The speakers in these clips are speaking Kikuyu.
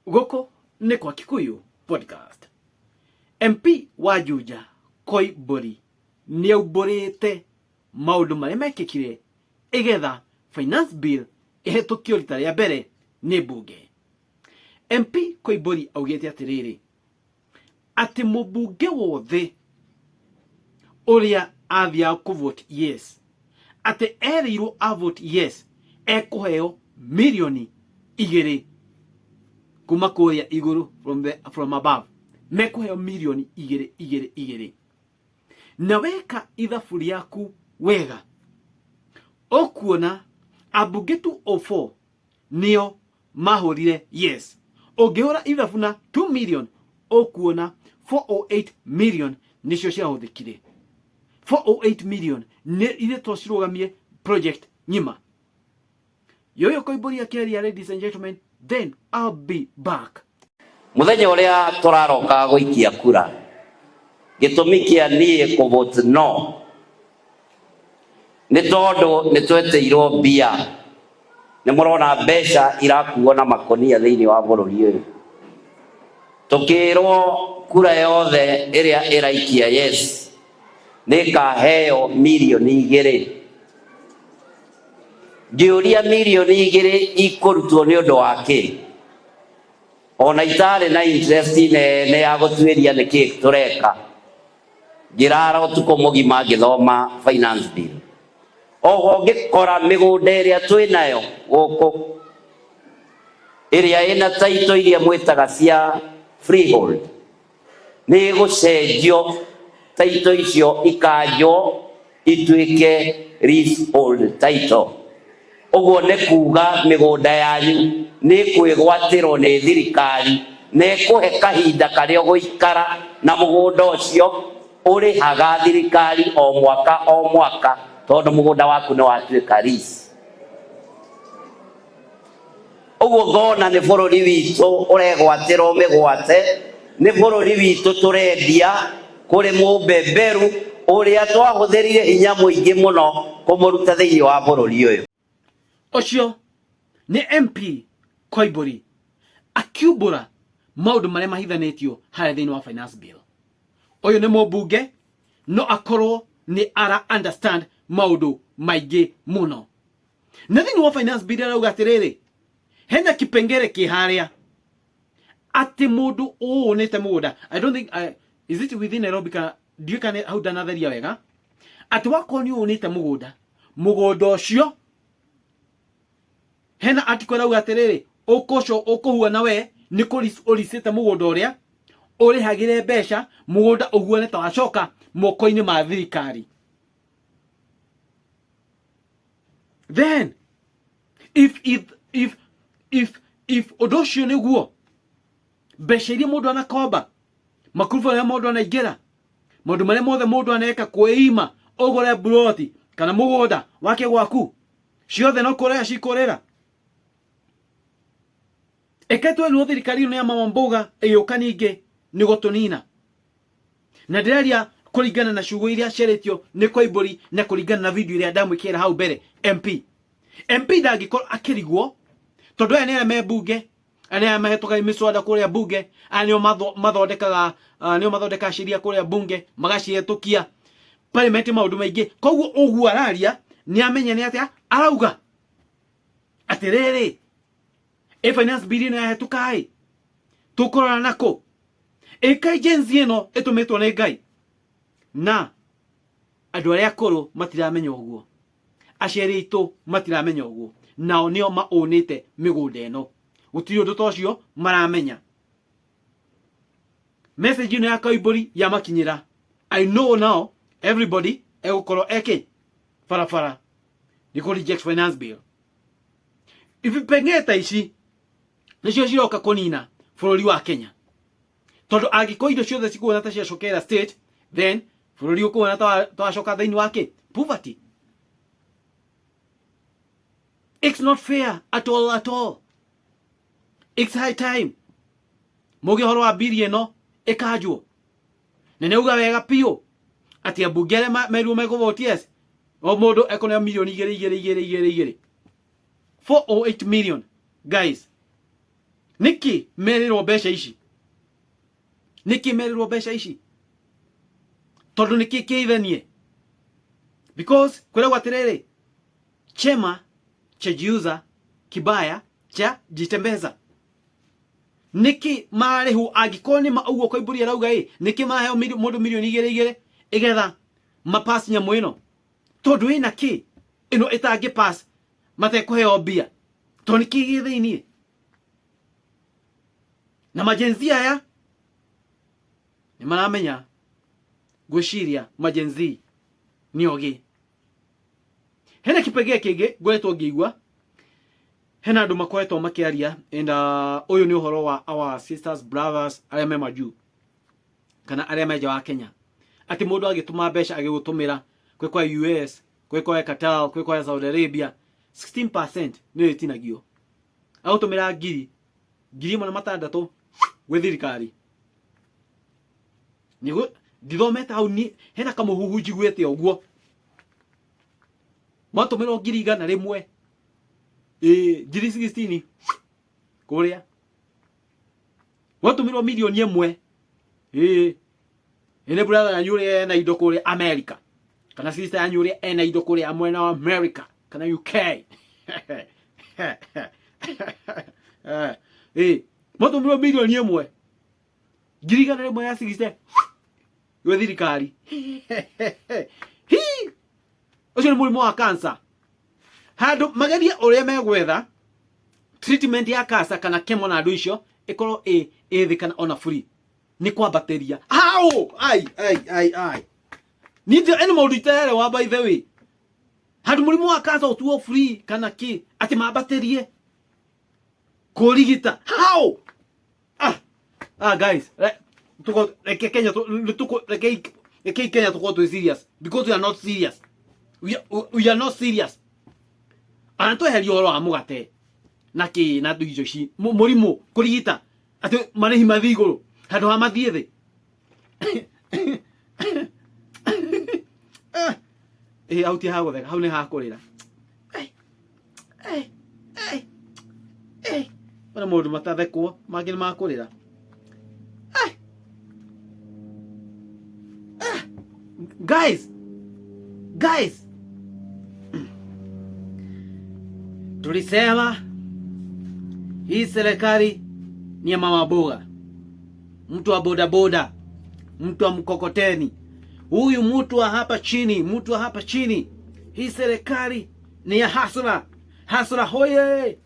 Gũkũ nĩ kwa Kikuyu Podcast. MP wa Juja Koimbũri nĩaumbũrĩte maũndũ marĩa mekĩkire ĩgetha finance bill ĩhetũkio rita rĩa mbere nĩ mbunge. MP Koimbũri augĩte atĩrĩrĩ, atĩ mũmbunge wothe ũrĩa athiaga kũ vote yes, atĩ erĩirwo a vote yes ekũheo mirioni 2 kuma kũrĩa igũrũ, from above, mekũheo mirioni 2 2 2. Na weka ithabu rĩaku wega ũkuona ambunge 204 nĩo mahũrire yes. Ũngĩhũra ithabu na 2 million ũkuona 408 million nĩcio ciahũthĩkire. 408 million nĩ irĩ to cirũgamie project ng'ima. Yoyo Koimbũri akĩaria, ladies and gentlemen, then I'll be back. Mũthenya ũrĩa tũraroka gũikia kura, gĩtũmi kĩa niĩ kũ vote no nĩ tondũ nĩ twetĩirwo mbia. Nĩ mũrona mbeca irakuo na makonia thĩinĩ wa bũrũri ũyũ. Tũkĩrwo kura yothe ĩrĩa ĩraikia yes nĩ ĩkaheo mirioni 2. Ngĩũria mirioni 2 ikũrutwo nĩ ũndũ wa kĩ? Ona itarĩ na interest nene ya gũtuĩria nĩkĩ tũreka. Ngĩrara ũtukũ mũgima ngĩthoma finance bill. Oho ngĩkora mĩgũnda ĩrĩa twĩ nayo gũkũ, ĩrĩa ĩna title iria mwĩtaga cia freehold, nĩ ĩgũcenjio, title icio ikanjwo ituĩke leasehold title. Ũguo nĩ kuga mĩgũnda yanyu nĩ ĩkwĩgwatĩrwo nĩ thirikari na ĩkũhe kahinda karĩa ũgũikara na mũgũnda ũcio ũrĩhaga thirikari o mwaka o mwaka, tondũ mũgũnda waku nĩ watuĩka lease. Ũguo ngona nĩ bũrũri witũ ũregwatĩrwo mĩgwate, nĩ bũrũri witũ tũrendia kũrĩ mũmbemberu ũrĩa twahũthĩrire hinya mũingĩ mũno kũmũruta thĩinĩ wa bũrũri ũyũ. Ũcio nĩ MP Koimbũri akiumbũra maũndũ marĩa mahithanĩtio harĩa thĩinĩ wa finance bill. Ũyũ nĩ mũmbunge, no akorwo nĩ ara understand maũndũ maingĩ mũno. Na thĩinĩ wa finance bill arauga atĩrĩrĩ, hena kipengere kĩ harĩa atĩ mũndũ ũũnĩte mũgũnda, I don't think is it within Nairobi kana ndiũĩ kana hau ndanatheria wega, atĩ wakorwo nĩ ũũnĩte mũgũnda, mũgũnda ũcio hena article ĩrauga atĩrĩrĩ, ũkũco ũkũhuana we nĩ ũricĩte mũgũnda ũrĩa ũrĩhagĩre mbeca, mũgũnda ũhuane ta wacoka moko-inĩ ma thirikari. Then if ũndũ ũcio nĩguo, mbeca iria mũndũ anakomba, makurubu marĩa mũndũ anaingĩra, maũndũ marĩa mothe mũndũ aneka kwĩima ũgũre mburoti kana mũgũnda wake gwaku, ciothe no kũrĩra cikũrĩra. Ĩke twerirwo thirikari ĩno ya mama mboga ĩgĩũka ningĩ nĩ gũtũnina. Na ndĩraria kũringana na ciugo iria ciarĩtio nĩ Koimbũri na kũringana na video ĩrĩa ndamwĩkĩra hau mbere. MP ndangĩkorwo akĩrigwo, tondũ aya nĩ arĩa me mbunge, aya nĩ arĩa mahĩtũkagia mĩswada kũrĩa mbunge, aya nĩo mathondekaga, nĩo mathondekaga sheria kũrĩa mbunge magacihĩtũkia parliament, maũndũ maingĩ. Koguo ũguo araria nĩ amenya nĩ atĩa arauga. Atĩrĩrĩ, ĩ finance bill ĩno yahĩtũka ĩ tũkũrora nako ĩka Gen Z ĩno ĩtũmĩtwo nĩ Ngai, na andũ arĩa akũrũ matiramenya ũguo, aciari aitũ matiramenya ũguo, nao nĩo maũnĩte mĩgũnda ĩno, gũtirĩ ũndũ ta ũcio maramenya. Message ĩno ya Koimbũri yamakinyĩra, I know now everybody egũkorwo eke barabara nĩ kũ reject finance bill. Ibipengee ta ici nĩcio ciroka kũnina bũrũri wa Kenya, tondũ angĩkorwo indo ciothe cikuona ta ciacokera state, then bũrũri ũkuona ta wacoka thĩinĩ wa kĩ poverty. It's not fair at all, at all. It's high time muge ũhoro wa bili ĩno ĩkanjwo, na nĩ auga wega biũ atĩ ambunge arĩa merirwo mekũvote yes, o mũndũ ekũneo mirioni 2 2 2 2 2, 408 million. Guys, Nĩkĩ merĩrwo mbeca ici? Nĩkĩ merĩrwo mbeca ici? Tondũ nĩkĩ kĩithenie? Because kwĩragwo atĩrĩrĩ, chema chajiuza kibaya cha jitembeza. Nĩkĩ marĩhwo angĩkorwo nĩ ma ũguo Koimbũri arauga ĩ, nĩkĩ maheo mũndũ mirioni igĩrĩ igĩrĩ ĩgetha mapass nyamũ ĩno? Tondũ ĩna kĩ ĩno ĩtangĩ pass matekũheo mbia? Tondũ nĩkĩ gĩ thĩiniĩ? Na majenzi aya nĩ maramenya, ngwĩciria majenzi nĩ ogĩ. Hena kipengee kĩngĩ ngoretwo ngĩigua hena andũ makoretwo makĩaria, and ũyũ nĩ ũhoro wa our sisters, brothers arĩa me majuu kana arĩa me nja wa Kenya, atĩ mũndũ agĩtũma mbeca agĩgũtũmĩra kwĩ kwa US, kwĩ kwa Qatar, kwĩ kwa Saudi Arabia, 16% nĩyo ĩtinagio. Agũtũmĩra ngiri 1600 gwĩ thirikari. Nĩguo ndithomete hau ni hena kamũhuhu njiguĩte ũguo. Mwatũmĩrwo 100,000, ĩĩ, 16,000 kũrĩa. Mwatũmĩrwo 1,000,000, ĩĩ, ĩnĩ brother yanyu ũrĩa ena indo kũrĩa America kana sister yanyu ũrĩa ena indo kũrĩa mwena wa America kana UK. Ĩĩ, mwatũmĩrwo 1,000,000, 100,000 ya 60 gwĩ thirikari. Hi! Ũcio nĩ mũrimũ wa cancer. Handũ magerie ũrĩa megwetha treatment ya cancer kana chemo na andũ icio ĩkorwo ĩ ĩ thĩ kana ona free, nĩ kwambatĩria. Au ai ai ai ai, niĩ ĩno maũndũ itarerewa, by the way. Handũ mũrimũ wa cancer ũtuo free kana kĩ, atĩ mambatĩrie kũrigita how? Ah ah, guys, tuko reke Kenya tuko reke reke Kenya tuko twĩ serious, because we are not serious. We are not serious. Ana tweheria ũhoro wa mũgate na kĩ na indo ici, mũrimũ kũrigita, atĩ marĩhi mathiĩ igũrũ handũ ha mathiĩ thĩ. Ĩ hau ti ha gũtheka, hau nĩ ha kũrĩra. Ona maũndũ matathekwo mangĩ nĩ makũrĩra. Guys, guys, tulisema hii serikali ni ya mama boga, mtu wa bodaboda, mtu wa mkokoteni, huyu mtu wa hapa chini, mtu wa hapa chini. Hii serikali ni ya hustler. Hustler hoye!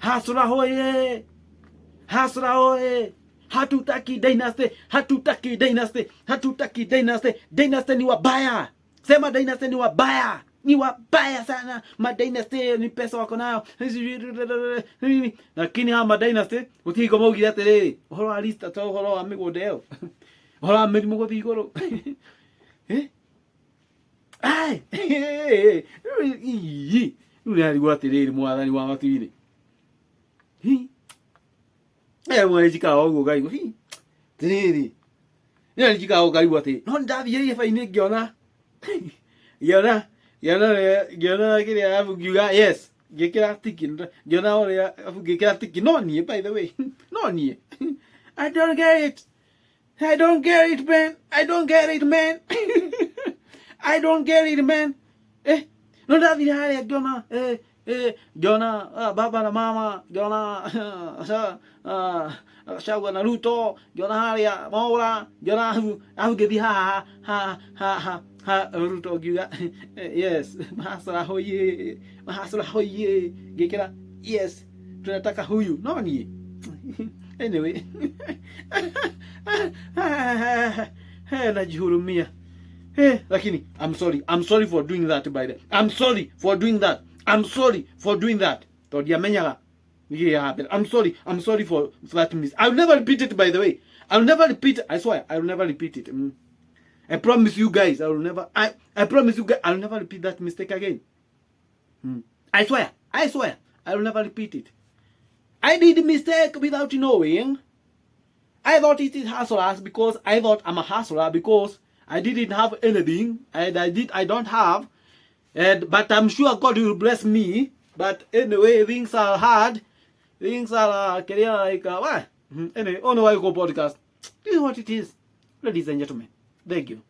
Hustler hoye! Hustler hoye! Hatutaki dynasty, hatutaki dynasty, hatutaki dynasty. Dynasty ni wabaya. Sema dynasty ni wabaya, ni wabaya sana. Madynasty ni pesa wako nayo, lakini hawa madynasty gũtirĩ maugire atĩrĩrĩ ũhoro wa list ta ũhoro wa mĩgũnda ĩyo, ũhoro wa mĩrimũ gũthiĩ igũrũ. Eh? Ai! Rĩu nĩarigwo atĩrĩrĩ, mwathani wa matu-inĩ. Hi! Eh, mwana njikaraga ũguo ngaigua hi atĩrĩrĩ, nĩ njikaraga ũguo ngaigua atĩ no nĩndathiire gĩba-inĩ, ngĩona ngĩona ngĩona ngĩona kĩrĩa, arabu ngiuga yes, ngĩkĩra tiki, ngĩona ũrĩa arabu ngĩkĩra tiki. No niĩ, by the way, no niĩ I don't get it. I don't get it, man. I don't get it, man. I don't get it, man. Eh, no ndathire harĩa ngĩona, ngĩona baba na mama, ngĩona Gachagua na Ruto, ngĩona harĩa Mwaura, ngĩona ahu ngĩthiĩ haha ha ha ha ha Ruto, ngiuga yes, mahasara hoye, mahasara hoye, ngĩkĩra yes, tunataka huyu. No niĩ anyway, najihurumia. Lakini I'm sorry, I'm sorry for doing that, by the I'm sorry for doing that. I'm sorry for doing that. Tondũ ndiamenyaga nĩkĩ happen. I'm sorry, I'm sorry for that miss. I'll never repeat it, by the way. I'll never repeat. I swear, I'll never repeat it. I promise you guys, I will never. I promise you guys, I'll never repeat that mistake again. I swear, I swear, I will never repeat it. I did mistake without knowing. I thought it is hustlers because I thought I'm a hustler because I didn't have anything and I don't have, and but I'm sure God will bless me. But anyway, things are hard. Things are kiria like why? Anyway, on Waiko podcast. This is what it is. Ladies and gentlemen, thank you.